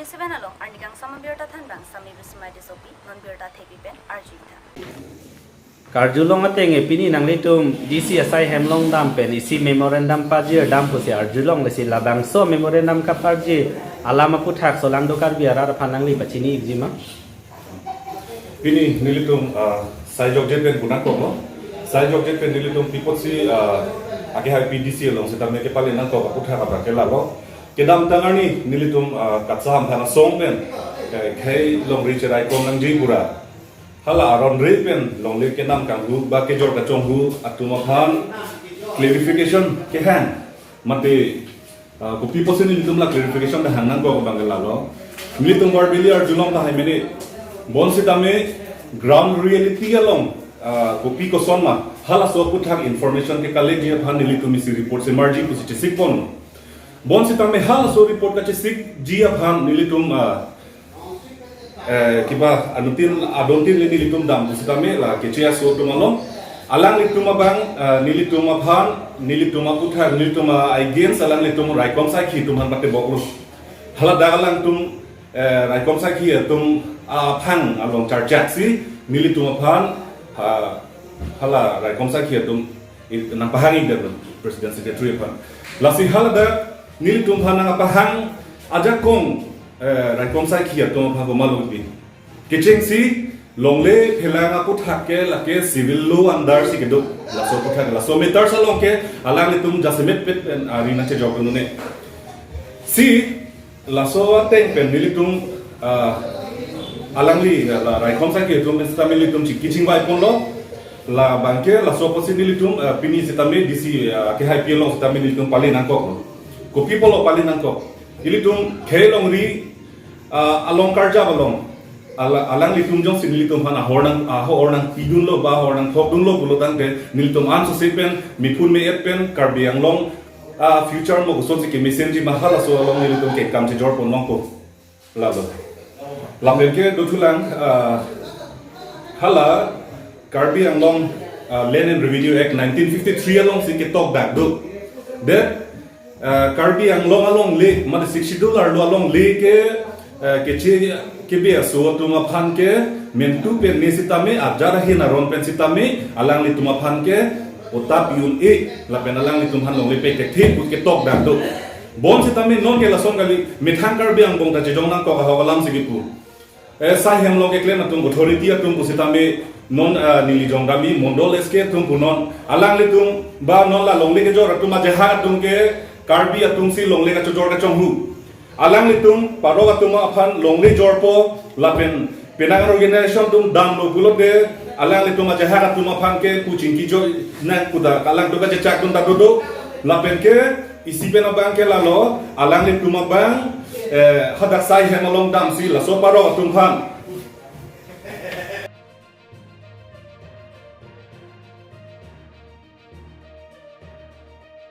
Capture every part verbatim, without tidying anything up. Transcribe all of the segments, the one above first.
Seven along arni kangsam abirta thanbang Sami Bismai Tissopi, non birta thepi pen arjutha. Karjulong ateng e pini nanglitum D C asai hem along dam pen isi memorandum pajir dam pusi arjulong, lasi labangso memorandum kaparjir alam aputhak solangdo Karbi arat aphan nangli pachini ikji ma? Pini nelitum, ah, sai jokje pen pu nangkoklo. Sai jokje pen nelitum pi apotsi, ah, akehai P D C along sitame kepale nangkok aputhak abang ke lalo. Kedamtang arni nelitum, ah, Katsaham thana asong pen, eh, khei longri cherai kong nangji pura. Hala aron re pen longle kenam kanghu ba kejor kachonghu atum aphan clarification kehang. Mate, ah, kopi apotsi nelitum la clarification kehang nangkok abang ke lalo. Nelitum verbally arjulong tahai mene. Bonsitame ground reality along, ah, kopi koson ma halaso aputhak information ke collect ji aphan nelitum isi report semarji pusi chesik pon. Bonsitame halaso report kachesikji aphan nelitum, ah, eh, kiba anuttin adontin le nelitum dam pusitame la keche aso atum along alanglitum abang, eh, nelitum aphan, nelitum aputhak, nelitum against alanglitum raikom saikhi atum aphan pateboklo. Haladak alangtum, eh, raikom saikhi atum aphang along charjak si nelitum aphan, ha, hala raikom saikhi atum i-, nangpahang ikdam President Secretary aphan. Lasi haladak nelitum aphan nangpahang ajakong, eh, raikom saikhi atum aphan komatlo pi. Kechengsi longle phelang aputhak ke lake civil law under si kedo. Laso aputhak, laso matters along ke alanglitum jasemet pet pen ari nangchejok dun ne. Si laso ateng pen nelitum, ah, alangli, ah, la raikom saikhi atum pen sitame nelitum chingki chingvai ponlo. Labang ke laso apotsi nelitum, ah, pini sitame D C, ah, akehai P along sitame nelitum pale nangkoklo. Kopi apotlo pale nangkok? Ilitum khei longri, ah, along karjap along, ala-, alanglitum jongsi nelitum aphan ahor nang, ahor nangpidunlo ba ahor nangthokdunlo pulo tangte nelitum ansose pen, miphun me-et pen Karbi Anglong, ah, future mo kosonsi kemesenji ma halaso along nelitum kekam chejor pon nangkok. Lalo. Lapen ke dothulang, ah, hala Karbi Anglong, ah, Land and Revenue Act nineteen fifty-three alongsi ketok dak do. That, ah, Karbi Anglong alongle, mate Sixth Schedule arlo alongle ke, ah, keche kebe aso atum aphan ke mentu pen ne sitame, ajar ahin aron pen sitame, alanglitum aphan ke patta pi un-e, lapen alanglitum aphan longle pekthekthe pu ketok dak do. Bonsitame non ke lason kali, methang Karbi angbong ta chejong nangkok ahok alam si kipu. Eh, sai hem along keklem atum, authority atum pusitame non, eh, neli jongdami mondol S K atum punon. Alanglitum ba non la longle kejor atum ajahak atum ke Karbi atumsi longle kachojor kachonghu. Alanglitum parok atum aphan longle jorpo lapen penang organization atum damlo pulote alanglitum ajahak atum aphan ke pu chingki jo nang pu ta alangtum kachechak atum ta dodo. Lapen ke isi pen abang ke lalo, alanglitum abang, eh, hadak sai hem along damsi laso parok atum aphan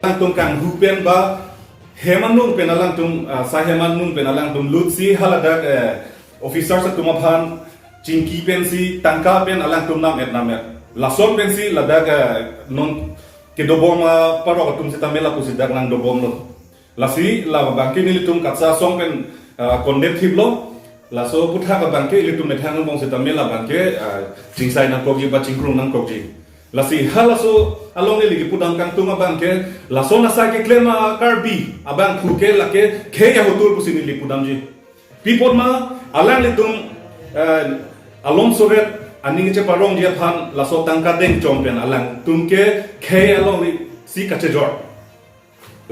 alangtum kanghu pen ba hem anung pen alangtum, ah, sai hem anung pen alangtum lutsi haladak, eh, officers atum aphan chingki pensi tangka pen alangtum nam-et nam-et. Lason pensi ladak, eh, non kedobom, ah, parok atum sitame lapusi dak nangdobomlo. Lasi labang ke nelitum Katsa asong pen, ah, condemn thiplo. Laso aputhak abang ke ilitum methang angbong sitame labang ke, ah, chingsai nangkokji ba chingkrung nangkokji. Lasi halaso along neli kipudam kangtung abang ke, lason asai keklem a-Karbi abangphu ke lake khei ahotur pusi neli pudamji. Pi apot ma alanglitum, eh, alom soret aning cheparongji aphan laso tangka dengchom pen alangtum ke khei alongri si kachejor.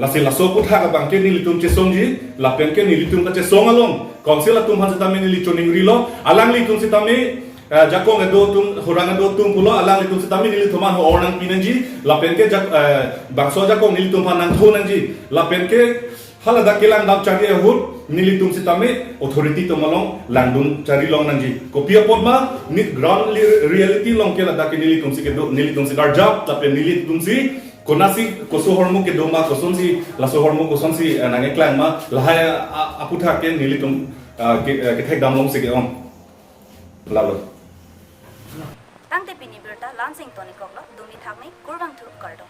Lasi laso aputhak abang ke nelitum chesongji, lapen ke nelitum kachesong along council atum aphan sitame neli choningrilo, alanglitum sitame, eh, jakong kedo atum, hurang kedo atum pulo, alanglitum sitame nelitum aphan hor nangpi nangji, lapen ke jak-, eh, bangso ajakong nelitum aphan nangthu nangji, lapen ke haladak kelang dam chari ahut nelitum sitame authority atum along langdun chari long nangji. Kopi apot ma, ni ground li-, reality along ke ladak ke nelitumsi kedo, nelitumsi karjap, lapen nelitumsi konasi koso ahormu kedo ma, kosonsi laso ahormu kosonsi, eh, nangkeklang ma, lahai a-, aputhak ke nelitum, ah, ke, eh, kethek dam longsi ke-ong. Lalo. Tangte pini birta la-ansi ingtonikoklo, dumi thakmi, kurvangthu, kardom.